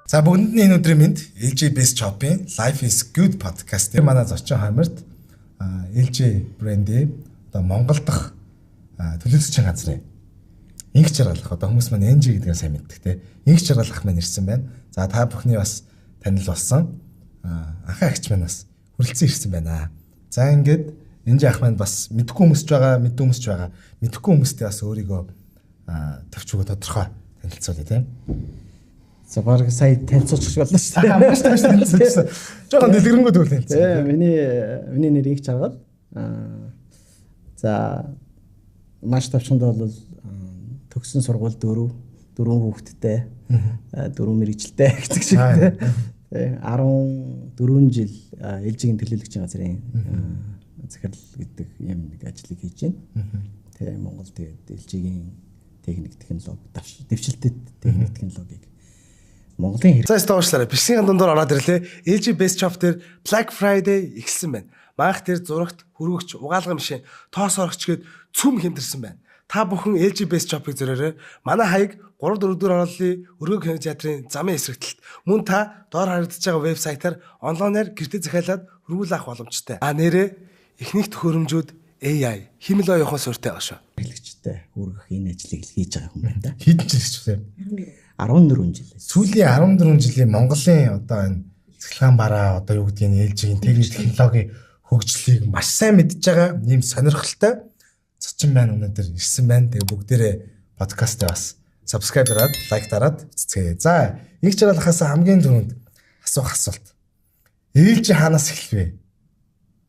За бүгдэнд нь энэ өдрийн мэнд. LG Best Shop-ын Life is Good podcast. Манай зочин хойморт LG брендийн одоо Монгол дахь төлөөлөгчийн газрын Инх жаргалах, одоо хүмүүс маань NG гэдгээр сайн мэддэг те. Инх жаргалах маань ирсэн байна. За та бүхний бас танил болсон анхан агч маань бас хүрэлцэн ирсэн байна. За ингээд NG ах маань бас мэдхгүй хүмүүс ч байгаа, мэддэг хүмүүс ч байгаа. Мэдхгүй хүмүүстэй бас өөрийгөө төвч өгөө тодорхой танилцуулъя те. За баг сая танилцуулчих шиг боллоо шүү дээ. Маш танилцуулсан. Жохон дэлгэрэнгүй тэгвэл танилцсан. Тий, миний нэр Инх жаргал. За маш товчхондоо бол төгсөн сургууль 4 хүүхэдтэй, 4 мэрэгжилтэй гэдэг шиг тий. 14 жил LG-ийн төлөөлөгчийн газрын захирал гэдэг юм нэг ажлыг хийж байна. Тий, Монгол тэгээд LG-ийн техник технологи, дэвшилтэт техник технологиг Монголын хэрэг. За уучлаарай. Бичлэгийн дундуур ороод ирлээ. LG Best Shop дээр Black Friday эхэлсэн байна. Манх дээр зурагт, хөргөгч, угаалгын машин, тоос орогч гээд цүм хэмтэрсэн байна. Та бүхэн LG Best Shop-ыг зөрөөрэй. Манай хаяг 3 4 дугаар орооллын өргөө кино театрын замын эсрэг талд. Мөн та доор харагдаж байгаа вебсайтаар онлайнаар гэртээ захиалаад хөргүүл авах боломжтой. А нэрээ эхнийх төхөөрөмжүүд AI хиймэл оюун суурьтай байгаа шүү. Хэрэглэгчтэй хүргэх энэ ажлыг хийж байгаа хүн байна да. Хэдэн жил ч вэ? 14 жил. Сүүлийн 14 жилийн Монголын одоо энэ цахилгаан бараа одоо юу гэдгийг LG-ийн техник технологийн хөгжлийг маш сайн мэдж байгаа ийм сонирхолтой зочин маань өнөөдөр ирсэн байна. Тэгээ бүгдээрээ подкастаа бас subscribe дараад, лайк дараад үзцгээе. За, Инх жаргалахаас хамгийн түрүүнд асуух асуулт. LG хаанаас эхлэв вэ?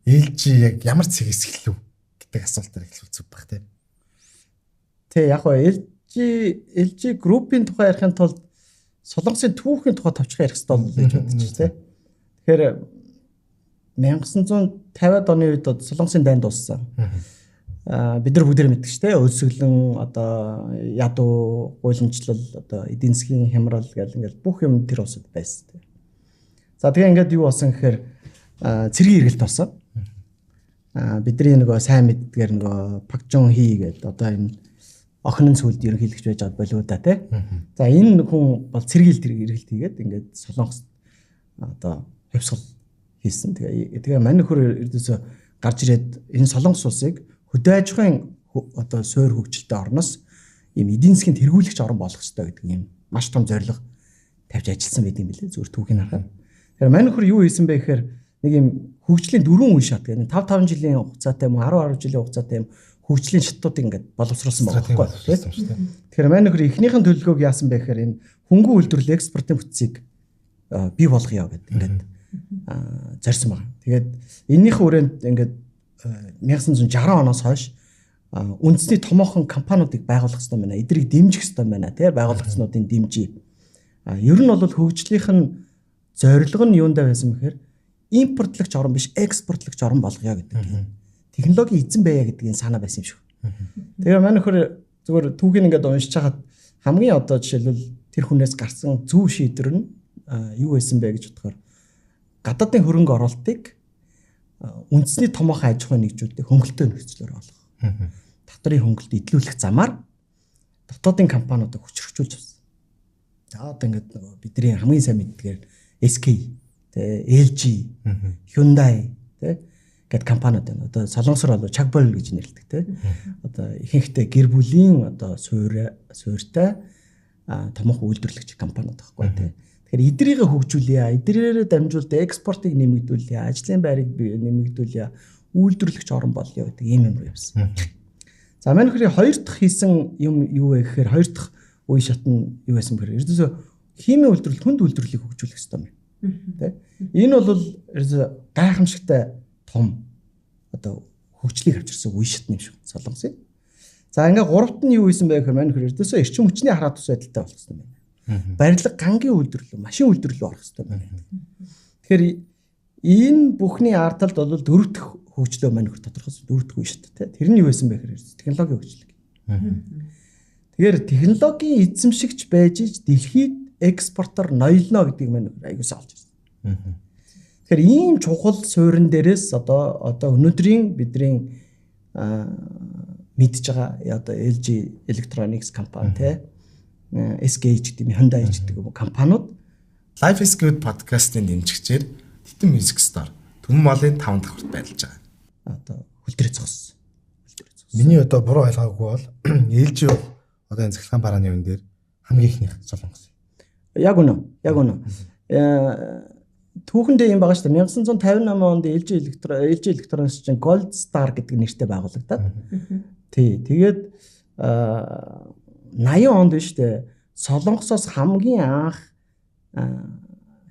LG яг ямар цэгээс эхлэв гэдэг асуултаар эхлүүл зүг байх тийм. Тэ яг гоо LG Group-ийн тухай ярихын тулд Солонгосын түүхийн тухай товчхон ярих хэрэгтэй боллоо гэж бодчих тий. Тэгэхээр 1950-ад оны үед Солонгосын дайн дууссан. Бид нар бүгдээр мэддэг шүү дээ. Өлсгөлэн одоо ядуу, гуйланчлал, одоо эдийн засгийн хямрал гэл ингээл бүх юм тэр улсад байсан тий. За тэгээ ингээд юу болсон гэхээр цэргийн эргэлт болсон. Бидний нөгөө сайн мэддгээр нөгөө Пак Жон Хи гэдэг одоо энэ охин нь сүлд ерөнхийлөгч байж байгаад болов да тий. За энэ хүн бол цэргийн эргэлт хийгээд ингээд Солонгост одоо хувьсгал хийсэн. Тэгээ мань нөхөр ердөөсөө гарч ирээд энэ Солонгос улсыг хөдөө аж ахуйн одоо суур хөгжилтэй орноос ийм эдийн засгийн тэргүүлэгч орн болгох ёстой гэдэг ийм маш том зорилго тавьж ажилласан байдаг юм билээ. Зүгээр түүхийг харахад. Тэгэхээр мань нөхөр юу хийсэн бэ гэхээр нэг ийм хөгжлийн дөрвөн үе шат гэдэг 5 жилийн хугацаатай юм 10 жилийн хугацаатай юм хөгжлийн шатуудыг ингээд боловсруулсан байгаа байхгүй тий. Тэгэхээр мань нөхөр эхнийхэн төлөвлөгөөг яасан бэ гэхээр энэ хөнгөн үйлдвэрлэл экспортын бүтцийг бий болгоё гэдэг ингээд зорьсон байгаа. Тэгээд энэнийхээ хүрээнд ингээд 1960 оноос хойш үндэсний томоохон компаниудыг байгуулах хэрэгтэй байна. Эдрийг дэмжих хэрэгтэй байна тий. Байгуулагчнуудын дэмжиж. Ер нь бол хөгжлийнх нь зорилго нь юундаа байсан бэхээр импортлогч орн биш экспортлогч орн болгоё гэдэг. Технологийн эзэн байя гэдгийг санаа байсан юм шиг. Тэгээ мань нөхөр зүгээр түүхийг ингээд уншиж хахад хамгийн одоо жишээлбэл тэр хүнээс гарсан зөв шийдвэр нь юу байсан бэ гэж бодохоор гадаадын хөрөнгө оруулалтыг үндэсний томоохон аж ахуйн нэгжүүдийг хөнгөлөлтөй нөхцлөөр олгох. Дотрын хөнгөлөлт идлүүлэх замаар дотоодын компаниудыг хүчрхжүүлж авсан. За одоо ингээд нөгөө бидний хамгийн сайн мэддгээр SK, тэ LG, Hyundai, тэ гэд компаниуд байна. Одоо Солонгосоор бол Чагбол гэж нэрлэдэг тэ. Одоо ихэнхдээ гэр бүлийн одоо суурьтай томоохон үйлдвэрлэгч компаниуд байхгүй тэ. Тэгэхээр эдрийгээ хөгжүүлье, эдрээрээ дамжуулаад экспортыг нэмэгдүүлье, ажлын байрыг нэмэгдүүлье, үйлдвэрлэгч орн болъё гэдэг ийм юм руу явсан. За мань нөхрийн хоёр дахь хийсэн юм юу вэ гэхээр хоёр дахь үе шат нь юу байсан бэхээр ердөөсөө химийн үйлдвэрлэл, хүнд үйлдвэрлэлийг хөгжүүлэх ёстой юм байна. Тэ? Энэ бол ердөөсөө гайхамшигтай том одоо хөгжлийг авчирсан үе шат юм шиг Солонгосын. За ингээ гуравт нь юу хийсэн бэ гэхээр мань нөхөр ердөөсөө эрчим хүчний хараа тус байдалтай болгосон юм байна. Барилга гангийн үйлдвэрлэл, машин үйлдвэрлэл орох хэрэгтэй байна. Тэгэхээр энэ бүхний ард талд бол дөрөв дэх хөгжлөө мань нөхөр тодорхойлсон дөрөв дэх үе шат тий. Тэр нь юу байсан бэ гэхээр технологийн хөгжил. Тэгэхээр технологийн эзэмшигч байж ич дэлхийд экспортоор ноёлно гэдгийг мань нөхөр аягуулсан олж ирсэн. Тэгэхээр ийм чухал суурин дээрээс одоо өнөөдрийн бидний мэдж байгаа одоо LG Electronics компани тий, SK гэдэг юм, Hyundai гэдэг юм компаниуд Life is Good podcast-ын дэмжигчээр Титэн Music Store Түмэн молын 5 давхарт байрлаж байгаа. Одоо хөл дээрээ зогссон. Миний одоо буруу ойлгоогүй бол LG бол одоо энэ цахилгаан барааны юм дээр хамгийн ихнийх Солонгос. Яг үнэ. Яг үнэ. Түүхэндээ юм байгаа шүү дээ. 1958 онд LG Electronics чинь Gold Star гэдэг нэртэй байгуулагдаад. Тий. Тэгээд 80 онд биш үү? Солонгосоос хамгийн анх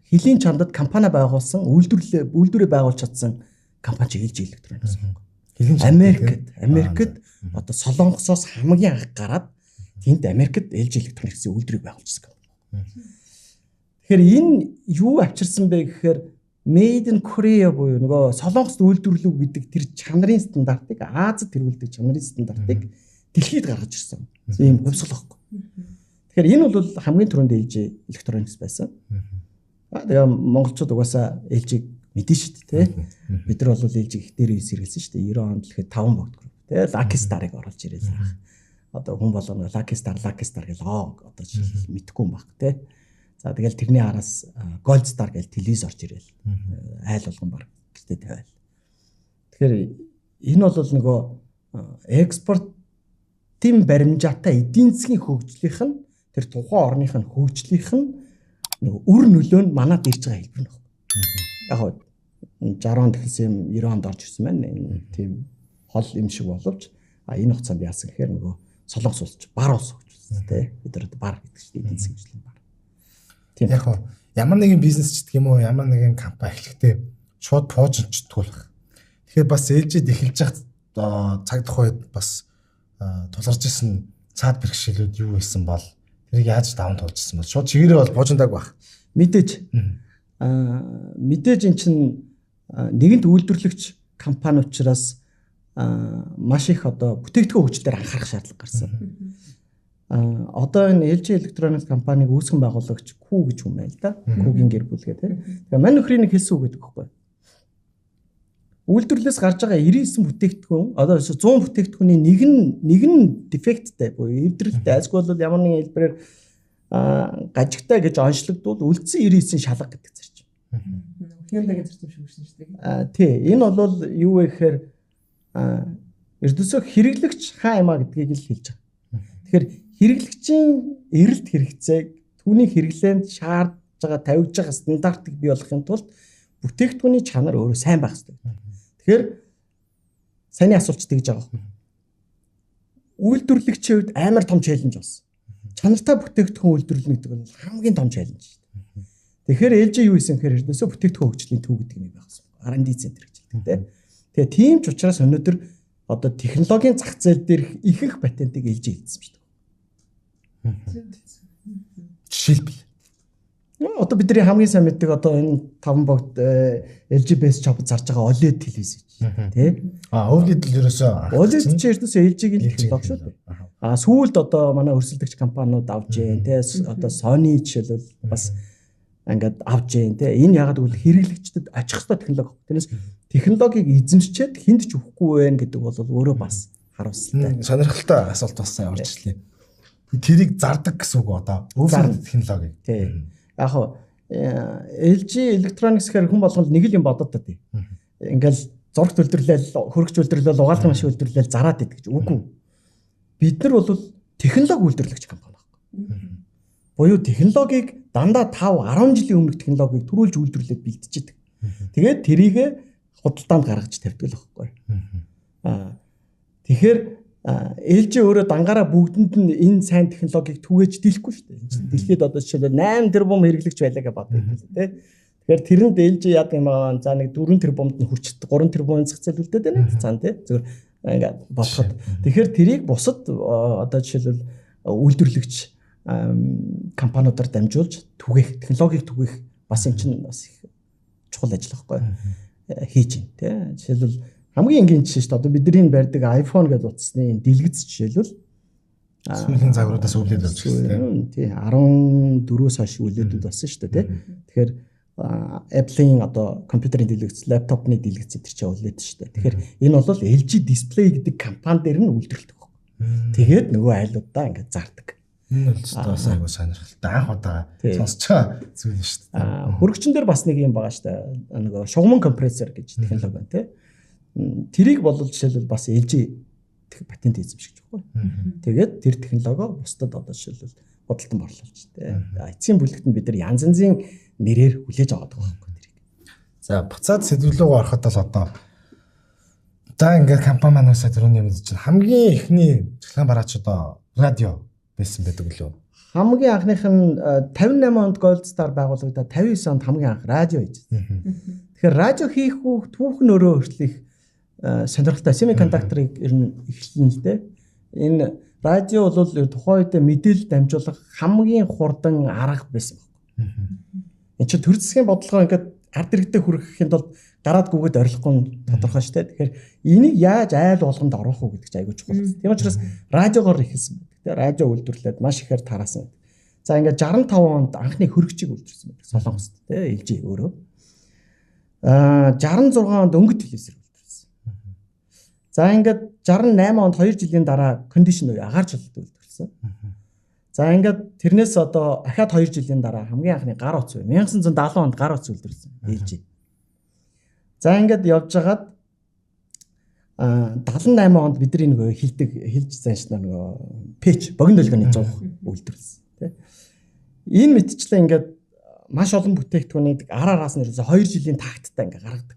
хөлийн чандад компани байгуулсан, үйлдвэрээ байгуулж чадсан компани чи LG Electronics. Америкт одоо Солонгосоос хамгийн анх гараад тэнд Америкт LG Electronics-ийн үйлдвэрийг байгуулчихсан компани. Тэгэхээр энэ юу авчирсан бэ гэхээр Made in Korea буюу нөгөө Солонгост үйлдвэрлэв гэдэг тэр чанарын стандартыг Азад хэрэглэдэг чанарын стандартыг дэлхийд гаргаж ирсэн. Ийм хувьсгал байхгүй. Тэгэхээр энэ бол хамгийн түрүүнд LG Electronics байсан. Тэгээ монголчууд угаасаа LG-г мэдэн шүү дээ, тэ. Бид нар бол LG-г их дээр сэргэлсэн шүү дээ. 90 онд л ихэд 5 богд групп, тэ. Lucky Star-ыг оруулж ирээл анх. Одоо хүн болгоно Lucky Star, Lucky Star гэл одоо жишээл мэдэхгүй юм баг, тэ. За тэгэл тэрний араас Gold Star гэл телевиз орж ирээл. Айл болгон баг гэртээ тавиал. Тэгэхээр энэ бол нөгөө экспортын баримжаатай эдийн засгийн хөгжлийнх нь тэр тухайн орных нь хөгжлийнх нь нөгөө үр нөлөө нь манад ирж байгаа хэлбэр нөх. Яг хоо 60 онд эхэлсэн юм 90 онд орж ирсэн байна. Энэ тийм хол юм шиг боловч энэ хугацаанд яасан гэхээр нөгөө Солонгос улс бар улс хөгжүүлсэн тий. Бид нар бар гэдэг чинь эдийн засгийн хөгжлийн бар. Тийм. Яг хоо ямар нэгэн бизнес ч гэх юм уу ямар нэгэн компани эхлэхдээ шууд пуужинчдгүй байх. Тэгэхээр бас LG-д эхэлж явах цаг тухайд бас тулгарч исэн цаад бэрхшээлүүд юу байсан бол тэрийг яаж даван туулжсэн бол шууд чигээрээ бол буужиндаг байх. Мэдээж. Мэдээж эн чинь нэгэнт үйлдвэрлэгч компани учраас маш их одоо бүтээгдэхүүн хөгжлөөр анхаарах шаардлага гарсан. Одоо энэ LG Electronics компаниг үүсгэн байгуулагч Күү гэж хүн байна л да. Күүгийн гэр бүл гэдэг. Тэгээ мань нөхрийн нэг хэлсэн үг гэдэг байхгүй. Үйлдвэрлэлээс гарч байгаа 99 бүтээгдэхүүн одоо 100 бүтээгдэхүүний нэг нь дефекттэй буюу эвдрэлтэй айсгүй бол ямар нэгэн хэлбэрээр гажигтай гэж онцлогдвол үлдсэн 99 шалга гэдэг зарчим. Хяндагийн зарчим шиг өгсөн шүү дээ. Тий, энэ бол юу вэ гэхээр ердөөсөө хэрэглэгч хаа юмаа гэдгийг л хэлж байгаа. Тэгэхээр хэрэглэгчийн эрэлт хэрэгцээг түүний хэрэглээнд шаардж байгаа тавигдж байгаа стандартыг бий болгохын тулд бүтээгдэхүүний чанар өөрөө сайн байх хэрэгтэй. Тэгэхээр саяны асуулт тэгж байгаа байхгүй. Үйлдвэрлэгчийн хувьд амар том челленж болсон. Чанартай бүтээгдэхүүн үйлдвэрлэнэ гэдэг нь хамгийн том челленж шүү дээ. Тэгэхээр LG юу хийсэн гэхээр ердөөсөө бүтээгдэхүүн хөгжлийн төв гэдэг нэг байгуулсан. R&D центр гэж хэлдэг тийм. Тэгээ тийм ч учраас өнөөдөр одоо технологийн зах зээл дээрх ихэнх патентыг LG эзэлсэн шүү дээ. Жишээлбэл одоо бидний хамгийн сайн мэддэг одоо энэ 5 богд LG Best Shop зарж байгаа OLED телевиз тий. OLED л ерөөсөө OLED чи ерөөсөө LG-ийн технологи шүү дээ. Сүүлд одоо манай өрсөлдөгч компаниуд авч जैन тий. Одоо Sony жишээлбэл бас ингээд авч जैन тий. Энэ ягаад гэвэл хэрэглэгчдэд очих ёстой технологи. Тэрнээс технологиг эзэмшчихэд хүнд ч өгөхгүй байх гэдэг бол өөрөө бас харуулсалтай. Сонирхолтой асуулт бас сайн орж ирлээ. Тэрийг зардаг гэсэн үг одоо өөрсдөө технологиг. Тий. Яг хоо LG Electronics гэхээр хүн болгонд нэг л юм бодоод та тий. Ингээл зурагт үйлдвэрлээл, хөргөч үйлдвэрлээл, угаалгын машин үйлдвэрлээл зараад идэг гэж үгүй. Бид нар бол технологи үйлдвэрлэгч компани байхгүй. Буюу технологиг дандаа 5, 10 жилийн өмнөх технологиг түрүүлж үйлдвэрлээд бэлтжиждэг. Тэгээд тэрийг худалдаанд гаргаж тавьдаг л байхгүй. Тэгэхээр LG өөрөө дангаараа бүгдэнд нь энэ сайн технологиг түгээж дийлэхгүй шүү дээ. Дэлхийд одоо жишээлбэл 8 тэрбум хэрэглэгч байлаа гэж бодъё тий. Тэгэхээр тэрэнд LG яадаг юм аа за нэг 4 тэрбумд нь хүрч 3 тэрбумын зах зээл үлдээд байна цаана тий. Зөвхөн ингээд бодоход. Тэгэхээр тэрийг бусад одоо жишээлбэл үйлдвэрлэгч компаниудаар дамжуулж түгээх, технологиг түгээх бас юм чинь бас их чухал ажил байхгүй хийж байна тий. Жишээлбэл хамгийн энгийн жишээ шүү дээ. Одоо бидний барьдаг iPhone гэдэг утасны энэ дэлгэц жишээлбэл сүүлийн загваруудаас өвлөд болж байна тий. 14-өөс хойш өвлөдүүд болсон шүү дээ тий. Тэгэхээр Apple-ийн одоо компьютерийн дэлгэц, лаптопны дэлгэц энэ чинь өвлөд шүү дээ. Тэгэхээр энэ бол LG Display гэдэг компани дээр нь үйлдвэрлэдэг байхгүй. Тэгээд нөгөө айлуудаа ингээд зардаг. Энэ бол өстой бас айгуу сонирхолтой. Анх удаа сонсч байгаа зүйл шүү дээ. Хөргөчн дээр бас нэг юм байгаа шүү дээ. Нөгөө шугаман компрессор гэж технологи байна тий. Тэрийг бол жишээлбэл бас LG патент эзэмшиж байгаа байхгүй. Тэгээд тэр технологио бусдад одоо жишээлбэл худалдан борлуулж тий. Эцсийн бүлэгт нь бид нар янз янзын нэрээр хүлээж аваад байгаа байхгүй тэрийг. За буцаад сэдвлүүгөө ороход бол одоо за ингээд компани манаас түрүүний мэдэж чинь хамгийн эхний цахилгаан бараач одоо радио байсан байдаг лөө. Хамгийн анхных нь 58 онд Gold Star байгуулагдаад 59 онд хамгийн анх радио хийж. Тэгэхээр радио хийх түүх нь өөрөө хүртэл их сонирхолтой. Semiconductor-ыг ер нь эхэлнэ л дээ. Энэ радио бол тухайн үед мэдээлэл дамжуулах хамгийн хурдан арга байсан байхгүй. Энд чинь төр засгийн бодлогоо ингээд ард иргэдэд хүргэхийн тулд гараад гүгээд орилохгүй нь тодорхой шүү дээ. Тэгэхээр энийг яаж айл болгонд оруулах уу гэдэг чинь айгүй чухал. Тийм учраас радиогоор эхэлсэн байдаг. Тэгээ радио үйлдвэрлээд маш ихээр тараасан. За ингээд 65 онд анхны хөргөчийг үйлдвэрлэсэн байдаг. Солонгост тий LG өөрөө. 66 онд өнгөт телевизээр үйлдвэрлэсэн. За ингээд 68 онд 2 жилийн дараа кондишн үе агаар чулалт үйлдвэрлэсэн. За ингээд тэрнээс одоо ахаад 2 жилийн дараа хамгийн анхны гар утас 1970 онд гар утас үйлдвэрлэсэн LG. За ингээд явж хагаад 78 онд бидний нөгөө хилдэг хилж заншна нөгөө пэч богино долгионы 100 үйлдвэрлэсэн тий. Энэ мэтчлэн ингээд маш олон бүтээгдэхүүнийг ар араас нь ерөөсө 2 жилийн такттай ингээд гаргадаг.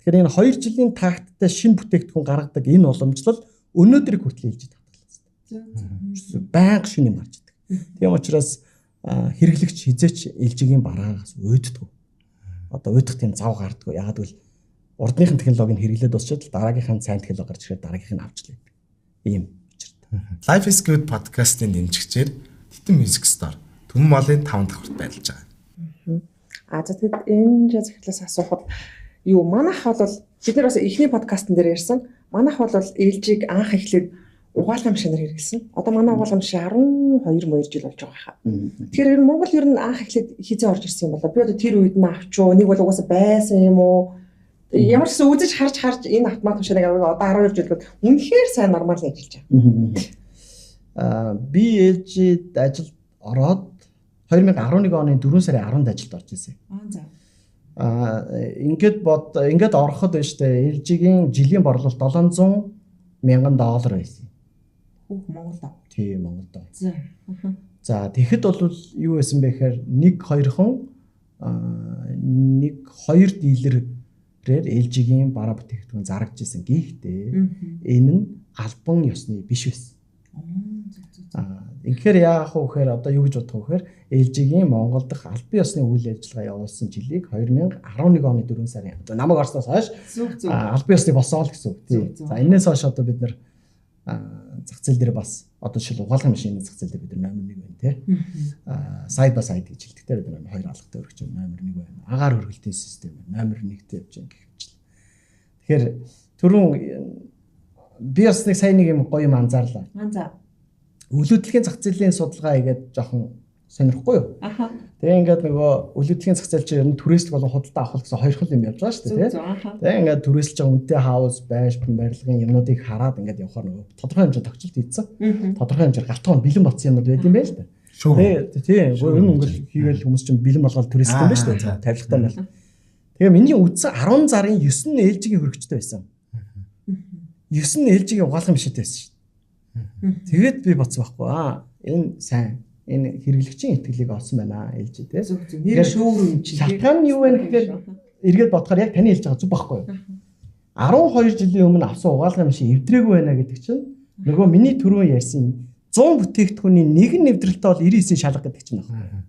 Тэгэхээр энэ 2 жилийн такттай шинэ бүтээгдэхүүн гаргадаг энэ уламжлал өнөөдрийг хүртэл LG татгалзсан. Байнга шинэ юм гарч идэг. Тийм учраас хэрэглэгч хизээч LG-ийн бараагаас уйддаг. Одоо уйдах тийм зав гардаггүй. Ягаад гэвэл урдныхын технологиг хэрэглээд дуусчаад дараагийнх нь сайн технологи гарч ирэхэд дараагийнх нь авч лээ. Ийм учиртай. Life is Good podcast-ийн дэмжигчээр Титэн Music Store Түмэн молын 5 давхарт байрлаж байгаа. А за тэгэд энэ захирлаас асуухад юу манайх бол бид нар бас эхний подкастн дээр ярьсан. Манайх бол LG-г анх эхлээд угаалгын машинаар хэрэглэсэн. Одоо манай угаалгын машин 12 жил болж байгаа хаа. Тэгэхээр ер нь Монгол ер нь анх эхлээд хизээ орж ирсэн юм болоо. Би одоо тэр үед нь авчуу. Нэг бол угаасаа байсан юм уу? Ямар ч гэсэн үзэж харж энэ автомат машиныг аваа одоо 12 жил бол үнэхээр сайн нормал ажиллаж байгаа. Би LG-д ажилд ороод 2011 оны 4 сарын 10-нд ажилд орж ирсэн. За. Ингээд ингээд ороход байна шүү дээ. LG-гийн жилийн борлуулалт $700 мянган байсан. Хүүх Монголд. Тийм Монголд. За. За тэгэхэд бол юу байсан бэ гэхээр 1-2 1-2 дилерээр LG-гийн бараа бүтээгдэхүүн зарагдж исэн. Гэхдээ энэ нь албан ёсны биш байсан. Ингэхээр яах вэ гэхээр одоо юу гэж бодох вэ гэхээр LG-гийн Монгол дахь албан ёсны үйл ажиллагаа явуулсан жилийг 2011 оны 4 сарын одоо намайг орсноос хойш албан ёсны болсон л гэсэн үг тий. За энээс хойш одоо бид нар зах зээл дээр бас одоо жишээл угаалгын машины зах зээл дээр бид нар номер 1 байна тий. Side by side гэж хэлдэг те бид нар хоёр алгатай өргөж номер 1 байна. Агаар хөргөлтийн систем номер 1-тэй явж байгаа гэх мэт. Тэгэхээр түрүүн би бас нэг сайн нэг юм гоё юм анзаарлаа. За. Өлөөдлөгийн зах зээлийн судалгаа хийгээд жоохон сонирхгүй юу? Аха. Тэгээ ингээд нөгөө өлөөдлөгийн зах зээл чинь ер нь түрээслэг болон худалдаа авах гэсэн хоёр хөл юм явж байгаа шүү дээ, тий. Тэгээ ингээд түрээсэлж байгаа үнэтэй хаус, байш, барилгын юмнуудыг хараад ингээд явахаар нөгөө тодорхой хэмжээнд тогтчлт хийцэн. Тодорхой хэмжээр галтгоо нь бэлэн болсон юмнууд байд юм байна л да. Тэгээ тий, ер нь ингээд хийгээл хүмүүс чинь бэлэн болгоод түрээсэлт юм байна шүү дээ. Тавилгатай мэл. Тэгээ миний үдсэн 10 зарын 9 нь LG-ийн хөргөчтэй байсан. 9 нь LG-ийн угаалгын машинтай байсан шүү. Тэгээд би бодсон байхгүй аа энэ сайн энэ хэрэглэгчийн итгэлийг олсон байна LG тий. Зөв зөв. Нэр шүүр юм чинь. Шалтгаан нь юу вэ гэхээр эргээд бодохоор яг таны хэлж байгаа зүг байхгүй юу? 12 жилийн өмнө авсан угаалгын машин эвдрээгүй байна гэдэг чинь нөгөө миний түрүүн ярьсан 100 бүтээгдэхүүний нэг нь эвдрэлтэй бол 99 шалга гэдэг чинь байна.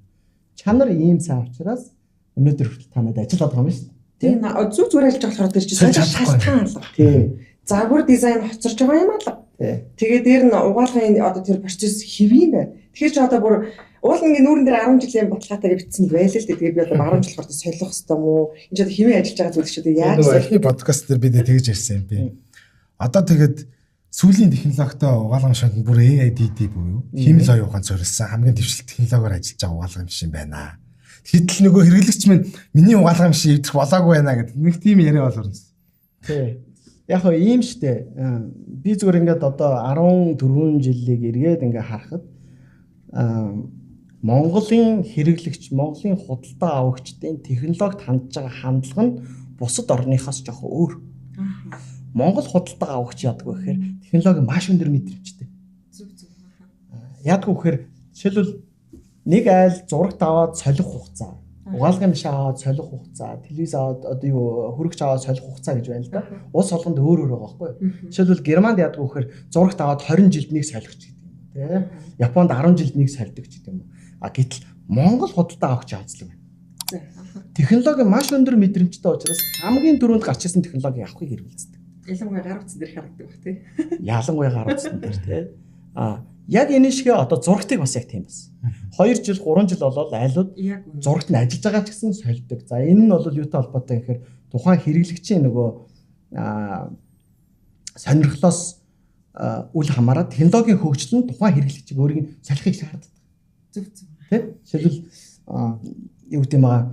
Чанар ийм сайн учраас өнөөдөр хүртэл танад ажиллаад байгаа юм шүү дээ. Тийм зүг зүгээр ажиллаж болохоор тэр чинь шалтгаан алга. Тийм. Загвар дизайн хоцорж байгаа юм алга. Тэгээ дээр нь угаалгын одоо тэр процесс хэвийн байна. Тэгэхээр чи одоо бүр уул ингээ нүүрэн дээр 10 жилийн баталгаатай бичсэн байлээ л дээ. Тэгээ би одоо 10 жил болохоор солих хэвээр юм уу? Энд чи одоо хэвийн ажиллаж байгаа зүйл чи одоо яаж эхний подкаст дээр бид тэгж ярьсан юм би. Одоо тэгэд сүүлийн технологитой угаалгын машинд бүр AIDD буюу хиймэл оюун ухаан зориулсан хамгийн дэвшилт технологиор ажиллаж байгаа угаалгын машин байна. Гэтэл нөгөө хэрэглэгч минь миний угаалгын машин эвдрэх болоогүй байна гэдэг нэг тийм яриа болорно. Тий. Яг хөө ийм штэ. Би зүгээр ингээд одоо 14 жилийг эргээд ингээ харахад Монголын хэрэглэгч, Монголын худалдаа авагчдын технологид хандж байгаа хандлага нь бусад орныхоос жоохон өөр. Монгол худалдаа авагч яадаг вэ гэхээр технологи маш өндөр мэдрэмжтэй. Зүг зүг. Яадаг вэ гэхээр жишээлбэл нэг айл зурагт аваад солих хугацаа, угаалгын машин аваад солих хугацаа, телевиз аваад одоо юу хөрөгч аваад солих хугацаа гэж байна л да. Улс болгонд өөр өөр байгаа байхгүй юу? Жишээлбэл Германд яадаг вэ гэхээр зурагт аваад 20 жилд нэг солих ч гэдэг юм тий. Японд 10 жилд нэг сольдог ч гэдэг юм уу. А гэтэл Монгол худалдаа авахч явцлаг байна. Технологи маш өндөр мэдрэмжтэй учраас хамгийн түрүүнд гарч ирсэн технологиг авахыг хэрэгэлцдэг. Ялангуяа гар утсан дээр харагддаг бах тий. Ялангуяа гар утсан дээр тий. А яг энэ шиг одоо зурагтыг бас яг тийм бас. 2 жил 3 жил болоод айлууд зурагт нь ажиллаж байгаа ч гэсэн сольдог. За энэ нь бол юутай холбоотой гэхээр тухайн хэрэглэгчийн нөгөө сонирхлоос үл хамааран технологийн хөгжил нь тухайн хэрэглэгчийг өөрийг нь солихыг шаарддаг. Зөв зөв. Тэ? Жишээлбэл юу гэдэг юм аа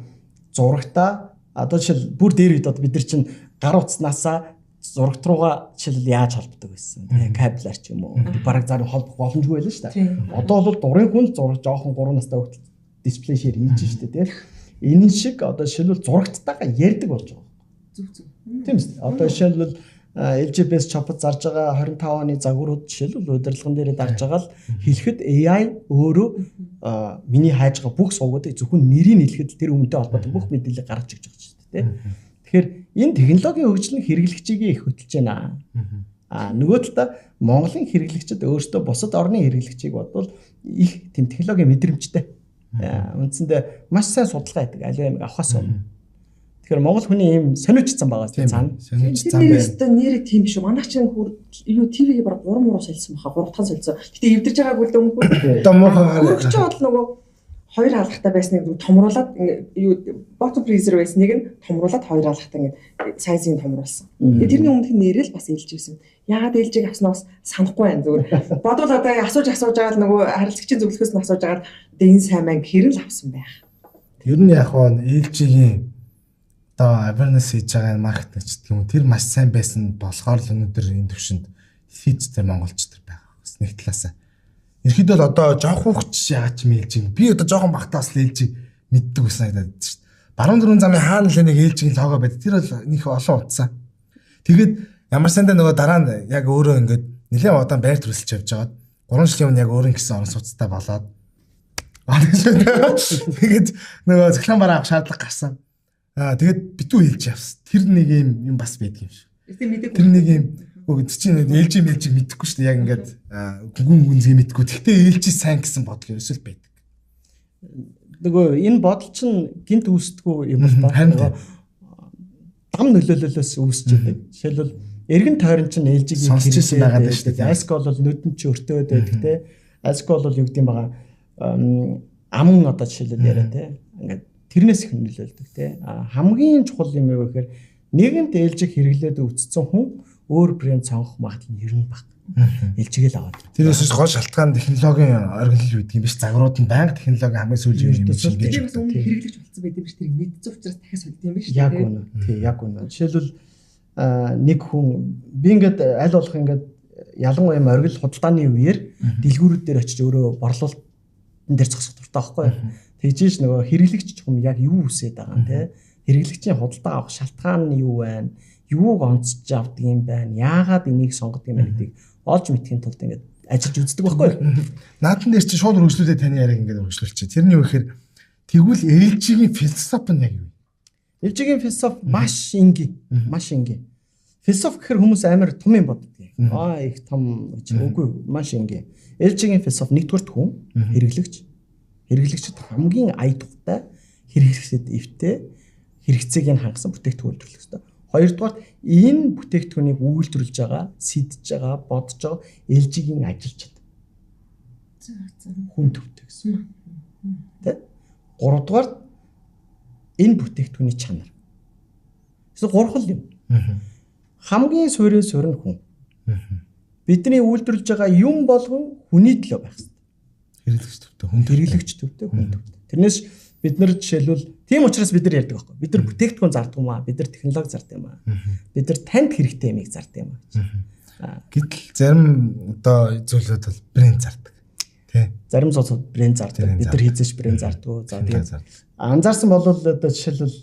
зурагтаа одоо жишээл бүр дээр үед одоо бид нар чинь гар утаснаасаа зурагт руугаа жишээлбэл яаж холбодог байсан тэ кабелаар ч юм уу бараг зарим холбох боломжгүй байлаа шүү дээ. Одоо бол дурын хүн зураг жоохон 3 настай хүүхэд дисплей шеэр хийж шүү дээ тэ. Энэ шиг одоо жишээлбэл зурагттайгаа ярьдаг болж байгаа. Зөв зөв. Тийм үү? Одоо жишээлбэл LG Best Shop-д зарж байгаа 25 оны загварууд жишээлбэл удирдлаган дээр дарж байгаа л хэлэхэд AI өөрөө миний хайж байгаа бүх сувгуудыг зөвхөн нэрийг хэлэхэд тэр өмнөтэй холбоотой бүх мэдээллийг гаргаж өгч байгаа шүү дээ. Тэгэхээр энэ технологийн хөгжил нь хэрэглэгчийг их хөтөлж байна. А нөгөө талдаа Монголын хэрэглэгчид өөрсдөө бусад орны хэрэглэгчийг бодвол их тийм технологийн мэдрэмжтэй. Үндсэндээ маш сайн судалгаа хийдэг аливаа юмыг авахаас өмнө. Тэгэхээр Монгол хүний ийм сониучсан байгаа тийм цаана. Сониучсан байна. Тэр нэрээ тийм биш үү? Манайх чинь хөр юу ТV-г баг 3 муруу солисон баха. 3 дахь солисон. Гэтэ эвдэрж байгаагүй л дээ өмнө. Одоо муухай. Хөрөгч бол нөгөө хоёр хаалгатай байсныг томруулад юу bottom freezer байсныг нь томруулад хоёр хаалгатай ингээд сайзыг томруулсан. Тэгээ тэрний өмнөх нэрэл бас илж ирсэн. Яагаад LG-г авснаа бас санахгүй байна зүгээр. Бодвол одоо асууж байгаа л нөгөө харилцагчийн зөвлөхөөс нь асууж байгаа л одоо энэ сайн маань хэрэн л авсан байх. Ер нь яг нь LG-ийн одоо awareness хийж байгаа маркетинг ч гэх юм уу тэр маш сайн байсан болохоор л өнөөдөр энэ төвшөнд хийж тэр монголч тэр байгаа. Бас нэг талаасаа. Ерхэд бол одоо жоох хүүхч яагаад ч юм LG. Би одоо жоохон багтаас л LG мэддэг байсан санагдаад шүү дээ. Баруун дөрвөн замын хаана нэлээ нэг LG-ийн лого байдаг. Тэр бол нэг олон утсан. Тэгээд ямар сандаа нөгөө дараа нь яг өөрөө ингээд нэлээд удаан байр төрөлж явж байгаад 3 жилийн өмнө яг өөрөө гэсэн орон сууцтай болоод тэгээд нөгөө цахилгаан бараа авах шаардлага гарсан. Тэгээд битүү хэлж явсан. Тэр нэг юм бас байдаг юм шиг. Тэр нэг юм чинь LG MLG мэдэхгүй шүү дээ. Яг ингээд гүн гүнзгий мэдэхгүй. Тэгтээ LG сайн гэсэн бодол ерөөсөө л байдаг. Нөгөө энэ бодол чинь гинт үүсдэггүй юм л да. Дам нөлөөллөөс үүсч байдаг. Жишээлбэл эргэн тойрон чинь LG-ийн сонсч ирсэн байгаа даа шүү дээ. Аско бол нүдэн чи өртөөд байдаг те. Аско бол юу гэдэг юм байгаа аман одоо жишээлбэл яриа те. Ингээд тэрнээс их нөлөөлдөг те. Хамгийн чухал юм юу гэхээр нэгэнт LG хэрэглээд өвцсөн хүн өөр брэнд сонгох магадлал нь ер нь бага. LG-г л аваад. Тэрээс гол шалтгаан технологийн оргил байдаг юм биш. Загварууд нь байнга технологи хамгийн сүүлийн юм шиг гэж. Тэр бас өмнө хэрэглэгч болсон байдаг юм биш. Тэрийг мэдсэн учраас дахиад сольд юм биш. Яг үнэ. Тий, яг үнэ. Жишээлбэл нэг хүн би ингээд аль болох ингээд ялангуяа юм оргил худалдааны үеэр дэлгүүрүүд дээр очиж өөрөө борлуулалтын дээр зогсох дуртай байхгүй юу? Тэгжээж нөгөө хэрэглэгч чухам яг юу үсээд байгаа юм те. Хэрэглэгчийн худалдаа авах шалтгаан нь юу байна? Юуг онцож авдаг юм байна? Яагаад энийг сонгодог юм бэ гэдгийг олж мэдхийн тулд ингээд ажиллаж үздэг байхгүй юу? Наадхан дээр чинь шууд үргэлжлүүлээ таны яриаг ингээд үргэлжлүүлчихье. Тэр нь юу гэхээр тэгвэл LG-ийн философи нь яг юу вэ? LG-ийн философи маш энгийн, маш энгийн. Философи гэхээр хүмүүс амар том юм боддог. Аа их том гэж үгүй маш энгийн. LG-ийн философи нэгдүгээрт хүн хэрэглэгч. Хэрэглэгчид хамгийн ая тухтай, хэрэглэгчдэд эвтэй, хэрэгцээг нь хангасан бүтээгдэхүүн үйлдвэрлэх ёстой. Хоёрдугаар энэ бүтээгдэхүүнийг үйлдвэрлэж байгаа, сэдэж байгаа, бодож байгаа LG-ийн ажилчид. Хүн төвтэй гэсэн. Тэ? Гуравдугаар энэ бүтээгдэхүүний чанар. Эсвэл гурван юм. Хамгийн суурийн суурь нь хүн. Бидний үйлдвэрлэж байгаа юм болгон хүний төлөө байх ёстой. Хэрэглэгч төвтэй, хүн хэрэглэгч төвтэй, хүн төвтэй. Тэрнээс бид нар жишээлбэл тийм учраас бид нар ярьдаг байхгүй. Бид нар бүтээгдэхүүн зардаг юм аа. Бид нар технологи зардаг юм аа. Бид нар танд хэрэгтэй юмыг зардаг юм аа гэж. Гэтэл зарим одоо зүйлүүд бол брэнд зардаг. Тэ. Зарим улсууд брэнд зардаг. Бид нар хийзэж брэнд зардгүй. За тэгээд анзаарсан бол одоо жишээлбэл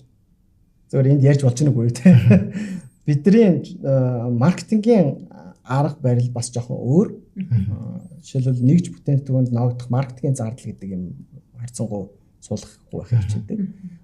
зөвхөн энд ярьж болж байгаа үгүй те. Бидний маркетингийн арга барил бас жоохон өөр. Жишээлбэл нэгж бүтээгдэхүүнд ногдох маркетингийн зардал гэдэг юм харьцангуй суулгахгүй байх хичээдэг.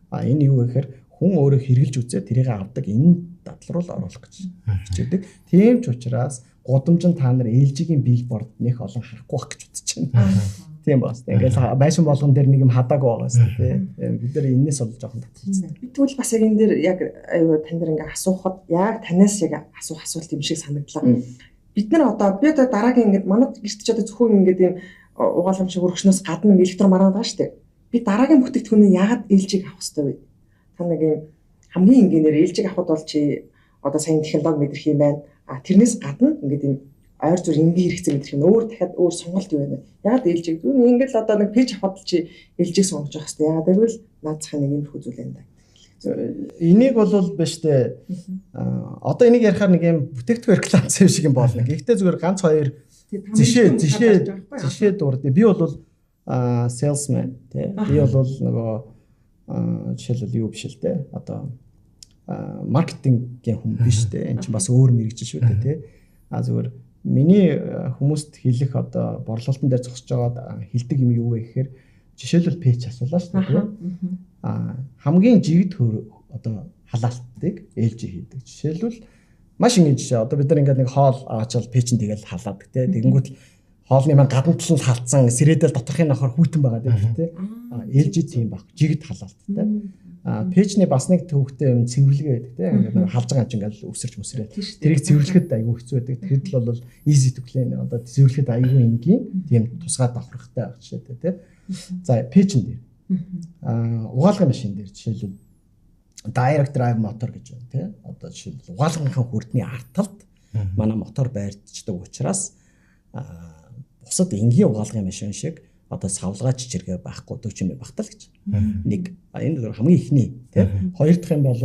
А энэ юу гэхээр хүн өөрөө хэрэгжилж үзээ тэрийг авдаг энэ дадлал руу оруулах гэж хичээдэг. Тийм ч учраас гудамжинд та нар LG-ийн билборд нэх олон харахгүй байх гэж бодож байна. Тийм бас. Ингээл байшин болгон дээр нэг юм хадаагүй байгаа шүү дээ. Бид нар энэс бол жоохон татгалцсан. Би тэгвэл бас яг энэ дээр яг аюу тань дээр ингээ асуухад яг танаас яг асуух асуулт юм шиг санагдлаа. Бид нар одоо би одоо дараагийн ингээд манай гэрт ч одоо зөвхөн ингээд юм угаалгамж өргөчнөөс гадна ингээд электромараад байгаа шүү дээ. Би дараагийн бүтээгдэхүүнийг яагаад LG-г авах хэрэгтэй вэ? Та нэг юм хамгийн энгийнээр LG-г авахд бол чи одоо сайн технологи мэдрэх юм байна. А тэрнээс гадна ингээд юм ойр зүр энгийн хэрэгцээ мэдрэх юм. Өөр дахиад өөр сонголт юу байна вэ? Яагаад LG-г? Ингээд л одоо нэг пэйж авахд л чи LG-г сонгож явах хэрэгтэй. Яагаад гэвэл наад захын нэг юм хүү зүйл юм да. Энийг бол биш үү? Одоо энийг ярихаар нэг юм бүтээгдэхүүн реклам зэв шиг юм болно. Гэхдээ зүгээр ганц хоёр жишээ дурд. Би бол salesman тий. Би бол нөгөө жишээлбэл юу биш л дээ. Одоо маркетингийн хүн биш дээ. Энд чинь бас өөр мэргэжил шүү дээ тий. А зүгээр миний хүмүүст хэлэх одоо борлуулалтын дээр зогсож байгаад хэлдэг юм юу вэ гэхээр жишээлбэл пэйж асуулаа шүү дээ. А хамгийн жигд одоо халаалтыг LG хийдэг. Жишээлбэл маш энгийн жишээ. Одоо бид нар ингээд нэг хоол аваачаал пэйжин тэгэл халаадаг тий. Тэгэнгүүт хоолны маань гадна тал нь халдсан, сэрэдэл доторхын нөхөр хүйтэн байгаа тийм тий. А LG тийм баг. Жигд халаалттай. А пэйжний бас нэг төвхтэй юм цэвэрлэгээ байдаг тий. Ингээд халж байгаа юм чинь ингээд өсөрч мөсрээ. Тэрийг цэвэрлэхэд айгүй хэцүү байдаг. Тэгэхэд л бол easy to clean одоо цэвэрлэхэд айгүй энгийн тийм тусгай давхархтай байх жишээтэй тий. За пэйжин дээр. Угаалгын машин дээр жишээлбэл direct drive мотор гэж байна тий. Одоо жишээлбэл угаалгынхаа хүрдний ард талд манай мотор байрчдаг учраас бусад энгийн угаалгын машин шиг одоо савлгаа чичиргээ байхгүй 40 багтал гэж. Нэг энэ хамгийн эхний тий. Хоёр дахь юм бол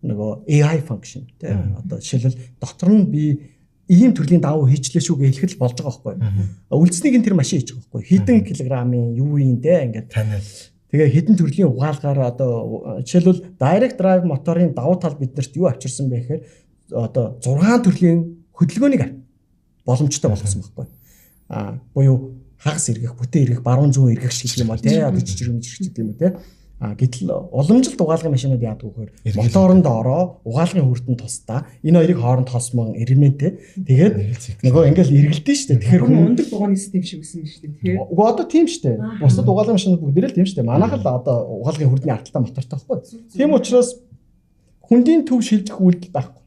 нөгөө AI function тий. Одоо жишээлбэл дотор нь би ийм төрлийн давуу хийчлээ шүү гэж хэлэхэд л болж байгаа байхгүй. Үлдснийг нь тэр машин хийж байгаа байхгүй. Хэдэн килограммын юу юм те ингээд таниал. Тэгээ хэдэн төрлийн угаалгаар одоо жишээлбэл direct drive моторын давуу тал биднэрт юу авчирсан бэ гэхээр одоо 6 төрлийн хөдөлгөөнийг боломжтой болгосон байхгүй. А буюу хагас эргэх, бүтэн эргэх, баруун зүүн эргэх шиг юм ба тий одоо жижиг мжиг гэдэг юм уу тий. А гэтэл уламжилт угаалгын машинууд яадаг вэ гэхээр моторонд ороо, угаалгын хүрдэнд тусдаа. Энэ хоёрыг хооронд холсмон элементтэй. Тэгээд нөгөө ингээл эргэлдэн шүү дээ. Тэгэхээр хүн өндөр дугааны систем шиг байсан юм шүү дээ. Тэгэхээр үгүй одоо тийм шүү дээ. Бусад угаалгын машинууд бүгдээрээ л тийм шүү дээ. Манайх л одоо угаалгын хүрдний арталтай мотортой байхгүй. Тийм учраас хүндийн төв шилжих үйлдэл байхгүй.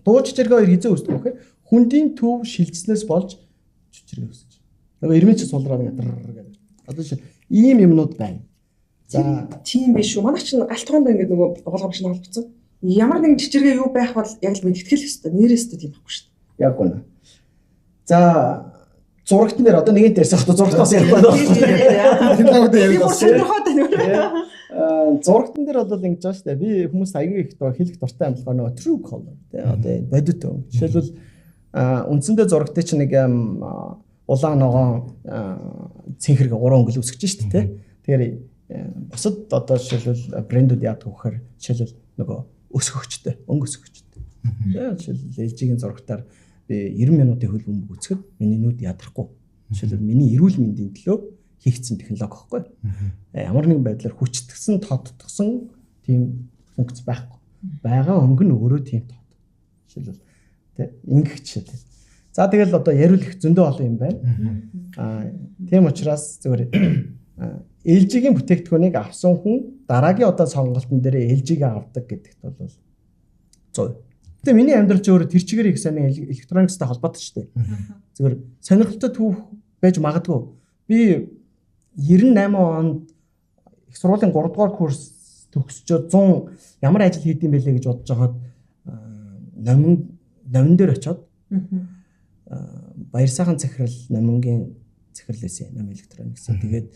Дуу чичиргээ хоёр хизээ үүсдэг вэ гэхээр хүндийн төв шилжснээс болж чичиргээ үүсэж. Нөгөө эрмээч сулраад ингээд гэдэг. Одоо жишээ ийм юмнууд байна. За тийм биш шүү. Манайх чинь галт тугаандаа ингээд нөгөө угаалгын машин холбогдсон. Ямар нэгэн чичиргээ юу байх бол яг л мэдтгэл ёстой. Нэрээс ёстой тийм байхгүй шүү дээ. Яг үнэ. За зурагтан дээр одоо нэгэн дээрс одоо зурагтаас ярихгүй байна. Би бүр сонирхоод байна. Зурагтан дээр бол ингэж байгаа шүү дээ. Би хүмүүс аягүй их хэлэх дуртай юм болохоор нөгөө true color тий одоо бодит өнгө. Жишээлбэл үндсэндээ зурагтыг чинь нэг улаан ногоон цэнхэр гурван өнгө л үсгэж шүү дээ тий. Тэгэхээр бусад одоо жишээлбэл брэндүүд яадаг вэ гэхээр жишээлбэл нөгөө өсгөгчтэй, өнгө өсгөгчтэй. Тэгээ жишээлбэл LG-ийн зурагтаар би 90 минутын хөл бөмбөг үсгэхэд миний нүд ядрахгүй. Жишээлбэл миний эрүүл мэндийн төлөө хийгдсэн технологи байхгүй. Ямар нэгэн байдлаар хүчтгсэн, тодтгсон тийм функц байхгүй. Байгаа өнгө нь өөрөө тийм тод. Жишээлбэл тэ ингэх жишээ. За тэгэл одоо яриул их зөндөө олон юм байна. Тийм учраас зүгээр LG-ийн бүтээгдэхүүнийг авсан хүн дараагийн удаа сонголтон дээр LG-г авдаг гэдэгт бол 100%. Гэтэ миний амьдрал ч өөрөө тэр чигээр их сайн электроникстай холбоотой шүү дээ. Зүгээр сонирхолтой түүх байж магадгүй. Би 98 онд их сургуулийн 3 дугаар курс төгсчөө 100 ямар ажил хийдэм бэлээ гэж бодож байхад номин дээр очиод Баяр сайхан захирал номингийн захирал байсан. Ном электроникс. Тэгээд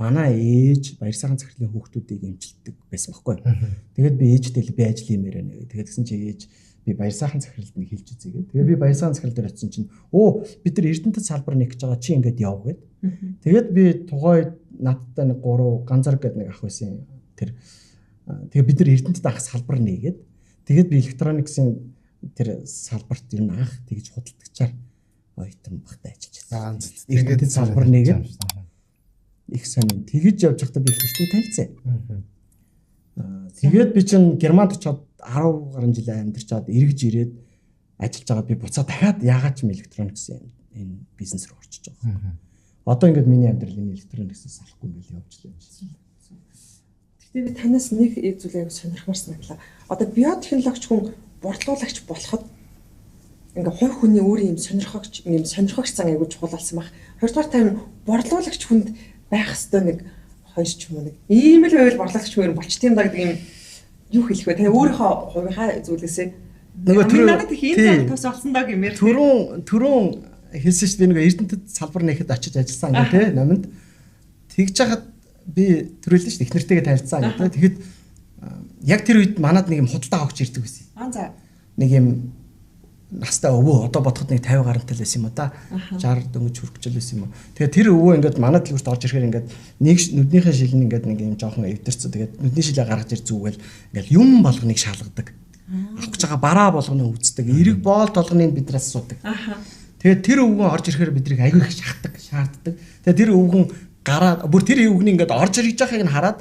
манай ээж Баяр сайхан захирлын хүүхдүүдийг эмчилдэг байсан байхгүй. Тэгээд би ээжтэй л би ажил хиймээр байна. Тэгээд тэгсэн чи ээж Би Баяр сайхан захиралд нэг хэлж үзье гээд. Тэгээ би Баяр сайхан захирал дээр очисон чинь оо бид нар Эрдэнэтэд салбар нэг гэж байгаа чи ингээд яв гээд. Тэгээд би тухайн надтай нэг 3 ганцаар гээд нэг ах байсан. Тэр тэгээ бид нар Эрдэнэтэд анх салбар нээгээд тэгээд би электрониксын тэр салбарт ер нь анх тэгж худалдагчаар оюутан багтаа ажиллаж байсан. Эрдэнэтэд салбар нээгээд их сонин тэгж явж байхдаа би их нэртэй танилцсан. Тэгээд би чинь Германд очиод 10 гаруй жил амьдарчаад эргэж ирээд ажиллаж байгаа би буцаа дахиад яагаад ч юм электроникс энэ бизнес рүү орчиж байгаа юм. Одоо ингээд миний амьдрал энэ электрониксээс салахгүй ингээд явж л байна. Гэхдээ би танаас нэг зүйл аягүй сонирхмаар санагдлаа. Одоо биотехнологич хүн борлуулагч болоход ингээ хувь хүний өөрийн юм сонирхогч юм сонирхогч зан аягүй чухал болсон баг. Хоёрдугаар тайм борлуулагч хүнд байх ёстой нэг хоёр ч юм уу нэг ийм л байвал борлуулагч хүн болчт юм да гэдэг юм юу хэлэх вэ? Та өөрийнхөө хувийнхаа зүйлээсээ нөгөө түрүү надад их ийм зан тус олсон даа гэмээр түрүүн хэлсэн шүү дээ нөгөө Эрдэнэтэд салбар нэхэд очиж ажилласан гэх тээ номонд тэгж хахад би түрээлэн шүү дээ их нэртэйгээ танилцсан гэх тээ. Тэгэхэд яг тэр үед манад нэг юм худалдаа авахч ирдэг байсан. Аа за. Нэг юм настай өвөө одоо бодоход нэг 50 гарантай л байсан юм уу та 60 дөнгөж хүрчэл байсан юм уу. Тэгээ тэр өвөө ингээд манай дэлгүүрт орж ирэхээр ингээд нэг нүднийхээ шил нь ингээд нэг юм жоохон эвдэрсэн. Тэгээд нүдний шилээ гаргаж ир зүгэл ингээд юм болгоныг шалгадаг. Авах гэж байгаа бараа болгоныг үздэг. Эрэг боол толгоныг биднээс асуудаг. Тэгээд тэр өвгөн орж ирэхээр биднийг аягүй их шахдаг, шаарддаг. Тэгээд тэр өвгөн гараад бүр тэр өвгөний ингээд орж ирж байгааг нь хараад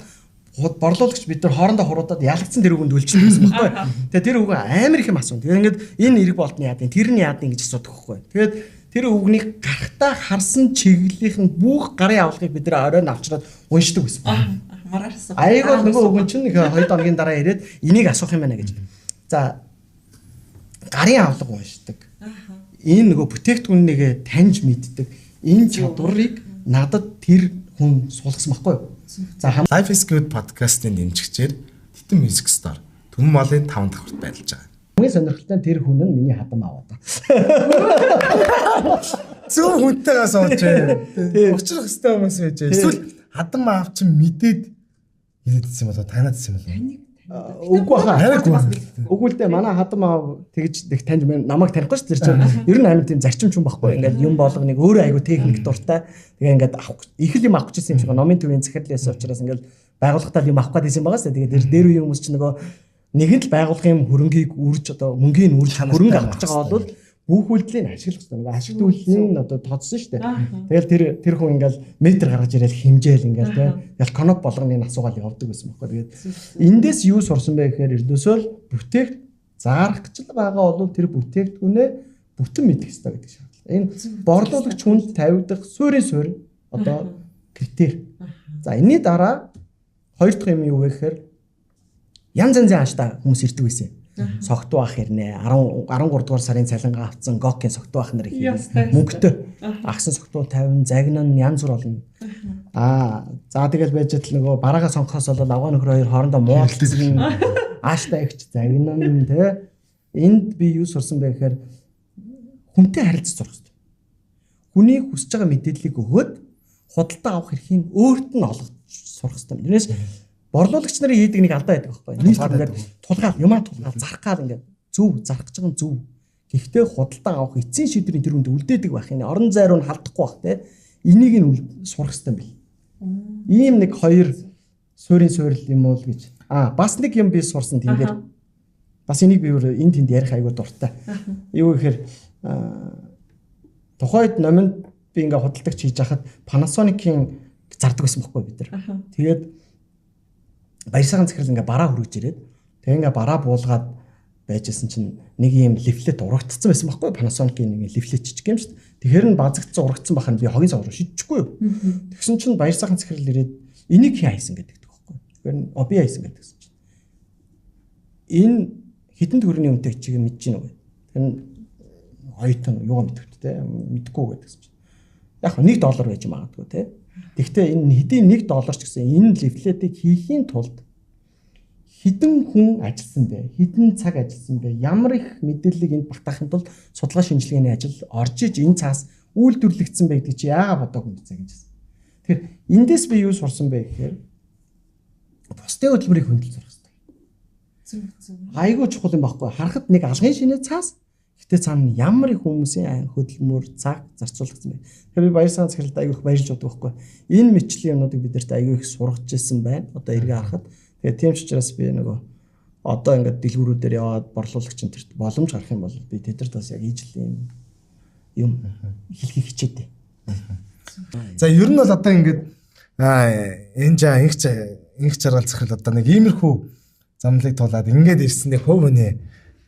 борлуулагч бид нар хоорондоо хуруудаад ялагдсан тэр үгэнд үлчихсэн гэсэн баггүй. Тэгээ тэр үгэн амар их юм асууна. Тэгээ ингээд энэ эрэг болтны яадын, тэр нь яадын гэж асуудаг байхгүй. Тэгээд тэр үгнийг гарахтаа харсан чиглэлийнх нь бүх гарын авлагыг бид нар оройн авчраад уншдаг байсан. Маргааш. Аяг бол нөгөө үгэн чинь нэг 2 хоногийн дараа ирээд энийг асуух юм байна гэж. За гарын авлага уншдаг. Энэ нөгөө бүтээгдэхүүнийгээ таньж мэддэг. Энэ чадварыг надад тэр хүн суулгасан байхгүй юу? За Life is Good podcast-ын дэмжигчээр Титэн Music Store Түмэн молын 5 давхарт байрлаж байгаа. Хамгийн сонирхолтой нь тэр хүн нь миний хадам аваа да. Зөв хүнтэйгээ сууж байна. Учрах хэвээр хүмүүс байж. Эсвэл хадам аав чинь мэдээд ирээдсэн юм болоо танаад ирсэн юм болоо. Үгүй хаа. Үгүй л дээ манай хадам аав тэгж их таньж намайг танихгүй шүү дээ. Тэр чинь ер нь амар тийм зарчимч хүн байхгүй. Ингээд юм болгоныг өөрөө айгу техник дуртай. Тэгээ ингээд авах их л юм авах гэжсэн юм шиг номын төвийн захирал байсан учраас ингээд байгууллагатаа юм авах гэдсэн байгаа сте. Тэгээ тэр дээр үеийн хүмүүс чинь нөгөө нэгэн л байгууллагын хөрөнгийг үрж одоо мөнгийг үрж хөрөнгө авах гэж байгаа бол бүх үйлдэлийг ашиглах хэрэгтэй. Нөгөө ашиг үйлдлийн одоо тооцсон шүү дээ. Тэгэл тэр хүн ингээл метр гаргаж ирээл хэмжээл ингээл тэ. Тэгэл коноп болгоныг асуугаал явдаг байсан байхгүй. Тэгээд эндээс юу сурсан бэ гэхээр ердөөсөө л бүтээгт зарах гэж л байгаа бол тэр бүтээгдэхүүнээ бүтэн мэдэх хэрэгтэй гэдэг шаардлага. Энэ борлуулагч хүнд тавигдах суурийн суурь одоо критери. За энэний дараа хоёр дахь юм юу вэ гэхээр янз янзын ааштай хүмүүс ирдэг байсан юм. Согтуу ах ирнэ. 13 дугаар сарын цалингаа авцсан Гокийн согтуу ах нар их ирнэ. Мөнгөтэй. Агсан согтуу 50, загнан янз бүр олно. Аа, за тэгэл байж л нөгөө бараагаа сонгохоос бол авгаа нөхөр хоёр хоорондоо муулцсан ааштай ихч загнан тэ. Энд би юу сурсан бэ гэхээр хүнтэй харилцаж сурах хэрэгтэй. Хүний хүсэж байгаа мэдээллийг өгөөд худалдаа авах эрхийг өөрт нь олгож сурах хэрэгтэй. Тэрнээс борлуулагч нарын хийдэг нэг алдаа байдаг байхгүй. Нийт ингээд тулгаал, юмаа тулгаал, зарах гал ингээд зөв, зарах гэж байгаа нь зөв. Гэхдээ худалдаа авах эцсийн шийдвэрийн тэр хүнд үлдээдэг байх юм. Орон зай руу нь халдахгүй байх те. Энийг нь сурах хэрэгтэй юм бэл. Ийм нэг хоёр суурийн суурил юм уу л гэж. Аа, бас нэг юм би сурсан тэн дээр. Бас энийг би өөр энэ тэнд ярих айгуу дуртай. Юу гэхээр тухайд номинд би ингээд худалдагч хийж хахад Panasonic-ийн зардаг байсан байхгүй бид нар. Тэгээд Баяр сайхан захирал ингээ бараа хүргэж ирээд тэгээ ингээ бараа буулгаад байжсэн чинь нэг юм лифлет урагдсан байсан байхгүй Panasonic-ийн нэг лифлет жижиг юм шүү дээ. Тэгэхээр нь базагдсан урагдсан байх нь би хогийн сав руу шидчихгүй юу. Тэгсэн чинь баяр сайхан захирал ирээд энийг хий хайсан гэдэг байхгүй. Тэгэхээр нь би хайсан гэдэгсэн чинь энэ хэдэн төгрөгийн үнэтэй чиг мэдэж гин үү. Тэр нь оюутан юугаа мэдвэт те мэдгүй гэдэгсэн чинь яг $1 байж магадгүй те. Тэгэхдээ энэ хэдийн $1 ч гэсэн энэ лифлетийг хийхийн тулд хэдэн хүн ажилласан бэ? Хэдэн цаг ажилласан бэ? Ямар их мэдээллийг энд багтаахын тулд судалгаа шинжилгээний ажил орж иж энэ цаас үйлдвэрлэгдсэн бэ гэдэг чи яагаад бодоогүй юм бэ гэж хэлсэн. Тэгэхээр эндээс би юу сурсан бэ гэхээр бусдын хөдөлмөрийг хөндлөн сурах хэрэгтэй. Айгүй чухал юм байхгүй. Харахад нэг алгын шинэ цаас. Гэтэ цаана ямар их хүмүүсийн хөдөлмөр, цаг зарцуулагдсан бэ. Тэгэхээр би Баярсан захиралд айгүй их баярлж боддог байхгүй. Энэ мэтчлийн юмнуудыг бидэрт айгүй их сургаж ирсэн байна. Одоо эргээ харахад. Тэгээ тийм ч учраас би нөгөө одоо ингээд дэлгүүрүүдээр яваад борлуулагч энэ төрт боломж гарах юм бол би тэдэрт бас яг ижил юм хэлхийг хичээдэй. За ер нь бол одоо ингээд энэ жаа инх жаргал захирал одоо нэг иймэрхүү замлыг тулаад ингээд ирсэн нэг хувь хүний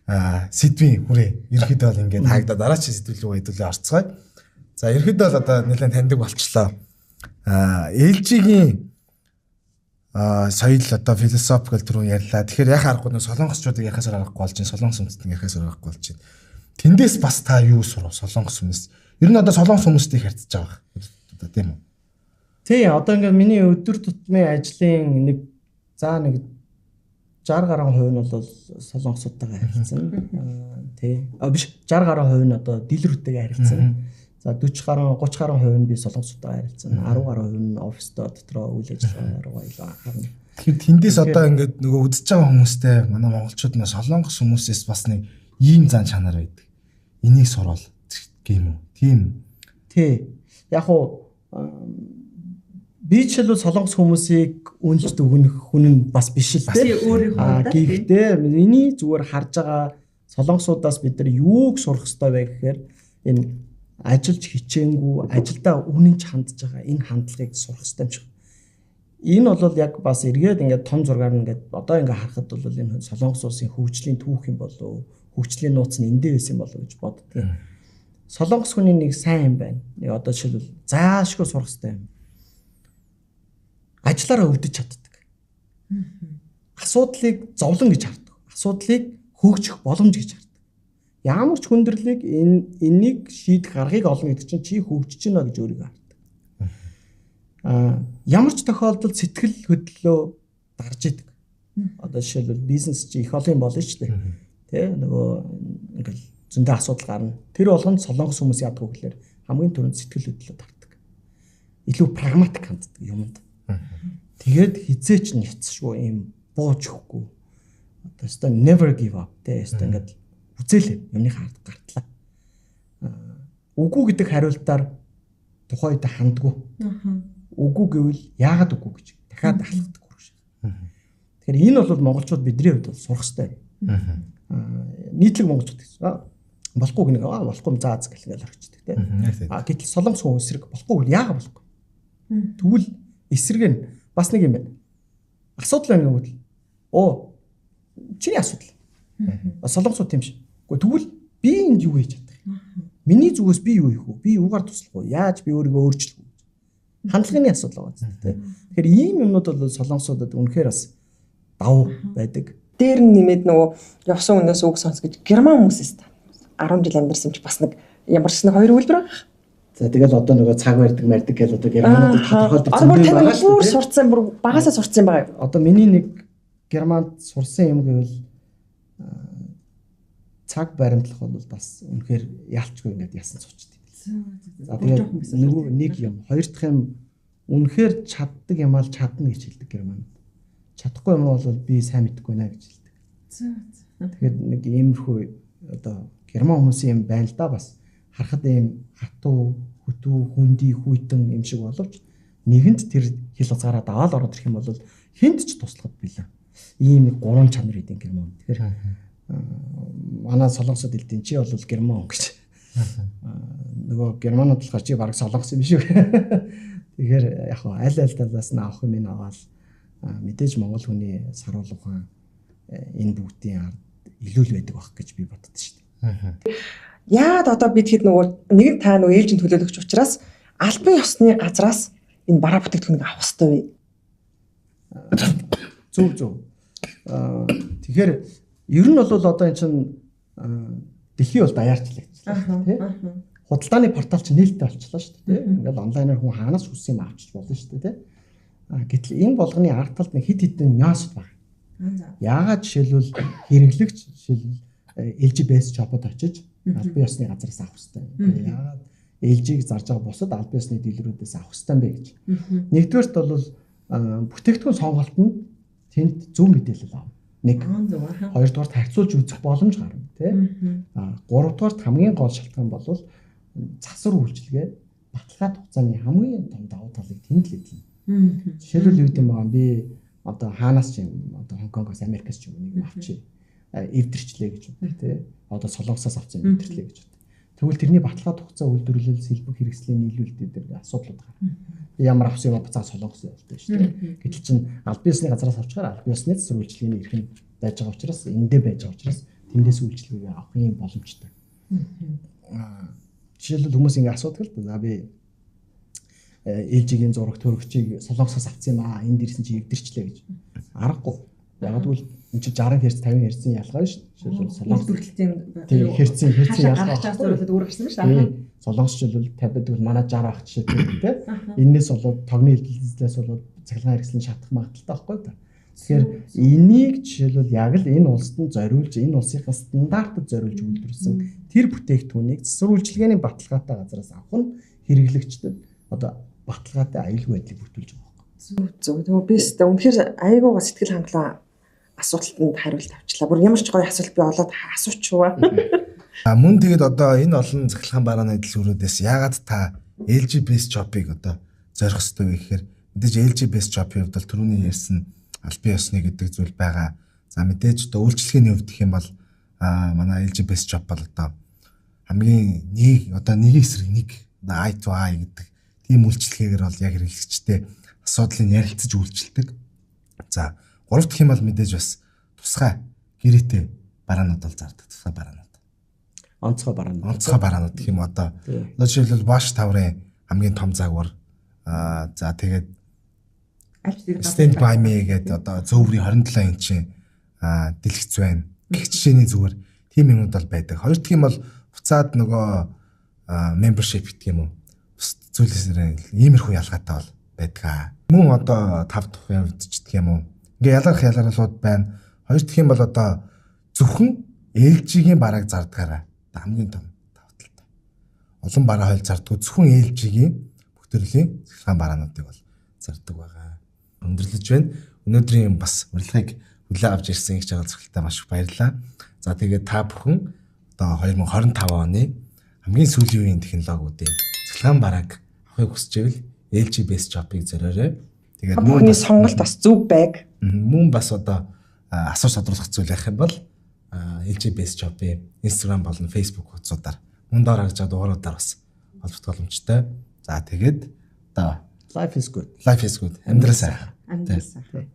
сэдвийн хүрээ ерөөхдөө бол ингээд хаагдаа дараагийн сэдв рүү хэдүүлээ орцгоё. За ерөөхдөө бол одоо нэлээд таньдаг болчлоо. LG-гийн соёл одоо философи гэл түрүү ярьлаа. Тэгэхээр яхаа аргагүй нэ солонгосчуудыг яхаас аргагүй болж байна. Солонгос хүмүүстийг яхаас аргагүй болж байна. Тэндээс бас та юу сурав солонгос хүмүүст? Ер нь одоо солонгос хүмүүстэй харьцаж байгаа байх. Одоо тийм үү? Тий, одоо ингээд миний өдөр тутмын ажлын нэг нэг 60 гаруй хувь нь бол солонгосуудтайгаа харилцсан. Тий. Биш 60 гаруй хувь нь одоо дилерүүдтэйгээ харилцсан. За 40 гаруй 30 гаруй хувь нь би солонгосуудтайгаа харилцсан. 10 гаруй хувь нь оффистоо дотроо үйл ажиллагаа руугаа илүү анхаарна. Тэгэхээр тэндээс одоо ингээд нөгөө үзэж байгаа хүмүүстэй манай монголчууд нэ солонгос хүмүүсээс бас нэг ийм зан чанар байдаг. Энийг сурвал гэх юм уу? Тийм. Тий. Яг уу би жишээлбэл солонгос хүмүүсийг үнэлж дүгнэх хүн нь бас биш л дээ. Гэхдээ миний зүгээр харж байгаа солонгосуудаас бид нар юуг сурах ёстой вэ гэхээр энэ ажиллаж хичээнгүй, ажилдаа үнэнч хандж байгаа энэ хандлагыг сурах ёстой юм шиг. Энэ бол яг бас эргээд ингээд том зургаар ингээд одоо ингээд харахад бол энэ солонгос улсын хөгжлийн түүх юм болов, хөгжлийн нууц нь эндээ байсан болов гэж боддгийг. Солонгос хүний нэг сайн юм байна. Нэг одоо жишээлбэл заашгүй сурах ёстой юм. Ажлаараа өвдөж чаддаг. Асуудлыг зовлон гэж хардаг. Асуудлыг хөгжих боломж гэж хардаг. Ямар ч хүндрэлийг энийг шийдэх аргыг олно гэдэг чинь чи хөгжиж байна гэж өөрийгөө хардаг. Ямар ч тохиолдолд сэтгэл хөдлөлөө дарж идэг. Одоо жишээлбэл бизнес чи их олон юм болно шүү дээ. Тэ нөгөө ингээл зөндөө асуудал гарна. Тэр болгонд солонгос хүмүүс яадаг вэ гэхээр хамгийн түрүүнд сэтгэл хөдлөлөө дардаг. Илүү прагматик ханддаг юмд. Тэгээд хизээч нь яцшгүй юм бууж өгөхгүй. Одоо өстой never give up тэ өстой ингээд үзээлээ юмныхаа ард гартлаа. Үгүй гэдэг хариултаар тухайн үед хандгүй. Үгүй гэвэл яагаад үгүй гэж дахиад алхдаг үргэлж. Тэгэхээр энэ бол монголчууд бидний хувьд бол сурах ёстой. Нийтлэг монголчууд гэсэн. Болохгүй гэнэ болохгүй заа заа гэл ингээл орчдөг тэ. Гэтэл солонгос хүн эсрэг болохгүй гэвэл яагаад болохгүй? Тэгвэл эсрэг нь бас нэг юм байна. Асуудал байна гэвэл чиний асуудал. Солонгосууд тийм шээ. Гэхдээ тэгвэл би энд юу хийж чадах юм? Миний зүгээс би юу хийх вэ? Би юугаар туслах вэ? Яаж би өөрийгөө өөрчлөх вэ? Хандлагын асуудал байгаа зү тэ. Тэгэхээр ийм юмнууд бол солонгосуудад үнэхээр бас давуу байдаг. Дээр нь нэмээд нөгөө явсан хүнээс үг сонс гэж герман хүмүүсээс та 10 жил амьдарсан чи бас нэг ямар ч нэг хоёр үйлдвэр байгаа. За тэгэл одоо нөгөө цаг барьдаг мардаг гэж одоо германуудыг тодорхойлдог зөндөө байгаа шүү. Бүр сурцсан, бүр багасаа сурцсан байгаа юу? Одоо миний нэг германд сурсан юм гэвэл цаг баримтлах бол бас үнэхээр ялчгүй ингээд ясан суучдаг. За тэгээд нөгөө нэг юм, хоёр дахь юм үнэхээр чаддаг юм аа чадна гэж хэлдэг германууд. Чадахгүй юм бол би сайн мэдэхгүй нэ гэж хэлдэг. Тэгэхээр нэг иймэрхүү одоо герман хүмүүсийн юм байна л да бас. Харахад ийм хатуу, хөтүү, хүндий, хүйтэн юм шиг боловч нэгэнд тэр хил хязгаараа даваал ороод ирэх юм бол хүнд ч туслахад бэлэн. Ийм нэг гурван чанар идэв герман. Тэгэхээр манай солонгосод хэлдэг чи бол герман хүн гэж. Нөгөө германууд болохоор чи бараг солонгос юм шүү. Тэгэхээр яг хаа аль аль талаас нь авах юм аваад мэдээж монгол хүний саруул ухаан энэ бүгдийн ард илүү л байдаг байх гэж би боддоо шүү дээ. Яагаад одоо бид хэд нөгөө нэг та нөгөө ээлжийн төлөөлөгч учраас албан ёсны газраас энэ бараа бүтээгдэхүүнийг авах ёстой вэ? Зөв. Тэгэхээр ер нь бол одоо энэ чинь дэлхий бол даяарчлагдчихлаа тий. Худалдааны портал чинь нээлттэй болчихлоо шүү дээ тий. Ингээл онлайнаар хүн хаанаас хүссэн юм авчиж болно шүү дээ тий. Гэтэл энэ болгоны ард талд нэг хэд хэдэн нюансууд байна. Яагаад жишээлбэл хэрэглэгч жишээлбэл LG Best Shop-од очиж албан ёсны газараас авах хэрэгтэй. Яагаад LG-г зарж байгаа бусад албан ёсны дэлгэрүүдээс авах хэрэгтэй юм бэ гэж. Нэгдүгээрт бол бүтээгдэхүүн сонголт нь тэнд зөв мэдээлэл авна. Нэг. Хоёрдугаарт харьцуулж үзэх боломж гарна, тий. Гуравдугаарт хамгийн гол шалтгаан бол засвар үйлчилгээ баталгаа хугацааны хамгийн том давуу талыг тэнд л эзэлнэ. Жишээлбэл юу гэм байгаа, би одоо хаанаас ч юм, одоо Хонконгоос, Америкаас ч юм нэг юм авчи эвдэрчлээ гэж бодъё, тий. Одоо Солонгосоос авсан юм эвдэрчлээ гэж бодъё. Тэгвэл тэрний баталгаа хугацаа үйлдвэрлэл, сэлбэг хэрэгслийн нийлүүлэлт дээр асуудлууд гарна. Би ямар авсан юм буцаа Солонгос явуулдаг шүү дээ. Гэтэл чин аль биесны газараас авчгаар аль биесны засвар үйлчилгээний эрх нь байж байгаа учраас, эндээ байж байгаа учраас тэндээс үйлчилгээг авах юм боломжтой. Жишээлбэл хүмүүс ингэ асуудаг л да. За би LG-ийн зураг төрөгчийг Солонгосоос авсан юм аа. Энд ирсэн чи эвдэрчлээ гэж. Аргагүй. Яг гэвэл энэ чи 60 Hz 50 Hz-ийн ялгаа шүү дээ. Жишээлбэл Солонгос үйлдвэрлэлийн херцийн ялгаа гарч байгаа зүйлүүд өөр гарсан шүү дээ. Солонгос жишээлбэл 50 тэгвэл манай 60 ах жишээтэй тийм. Энээс болоод тогны хэлбэлзлээс болоод цахилгаан хэрэгслийн шатах магадaltaй байхгүй та. Тэгэхээр энийг жишээлбэл яг л энэ улсад нь зориулж, энэ улсынхаа стандартад зориулж үйлдвэрлэсэн тэр бүтээгдэхүүнийг засвар үйлчилгээний баталгаатай газараас авах нь хэрэглэгчдэд одоо баталгаатай аюулгүй байдлыг бүрдүүлж байгаа байхгүй. Зөв зөв. Тэгвэл би өстө үнэхээр айгууга сэтгэл хангалуун асуултанд хариулт авчлаа. Бүр ямар ч гоё асуулт би олоод асуучваа. Мөн тэгээд одоо энэ олон цахилгаан барааны дэлгүүрүүдээс яагаад та LG Best Shop-ыг одоо зорих ёстой вэ гэхээр мэдээж LG Best Shop-ийн хувьд бол түрүүний ярьсан албан ёсны гэдэг зүйл байгаа. За мэдээж одоо үйлчлэгээний хувьд гэх юм бол манай LG Best Shop бол одоо хамгийн нэг одоо нэг эсрэг нэг одоо eye to eye гэдэг тийм үйлчлэгээгээр бол яг хэрэглэгчтэй асуудлыг ярилцаж үйлчилдэг. За гурав дахь юм бол мэдээж бас тусгай гэрээтэй бараанууд бол зардаг, тусгай бараанууд. Онцгой бараанууд. Онцгой бараанууд гэх юм одоо. Одоо жишээлбэл Bosch таврын хамгийн том загвар за тэгээд Stand by me гэдэг одоо зөөврийн 27 инчийн дэлгэц байна. Гэх жишээний зүгээр тийм юмнууд бол байдаг. Хоёр дахь юм бол буцаад нөгөө membership гэх юм уу. Бус зүйлээс иймэрхүү ялгаатай бол байдаг. Мөн одоо 5 дахь хувьд ч гэх юм уу. Ингээ ялгарх ялгарлууд байна. Хоёр дахь юм бол одоо зөвхөн LG-ийн барааг зардгаараа хамгийн том давуу талтай. Олон бараа хойл зардггүй, зөвхөн LG-ийн бүх төрлийн цахилгаан бараануудыг бол зардаг байгаа. Өндөрлөж байна. Өнөөдрийн бас урилгыг хүлээн авч ирсэн их жаргал цогцолтой маш их баярлалаа. За тэгээд та бүхэн одоо 2025 оны хамгийн сүүлийн үеийн технологиудын цахилгаан барааг авахыг хүсч байвал LG Best Shop-ыг зориорой. Тэгээд мөн сонголт бас зөв байг. Мөн бас одоо асууж тодруулах зүйл байх юм бол LG Best Shop-ийн Instagram болон Facebook хуудасаар мөн доор харж байгаа дугааруудаар бас холбогдох боломжтой. За тэгээд одоо Life is good. Life is good. Амьдрал сайхан. Амьдрал сайхан.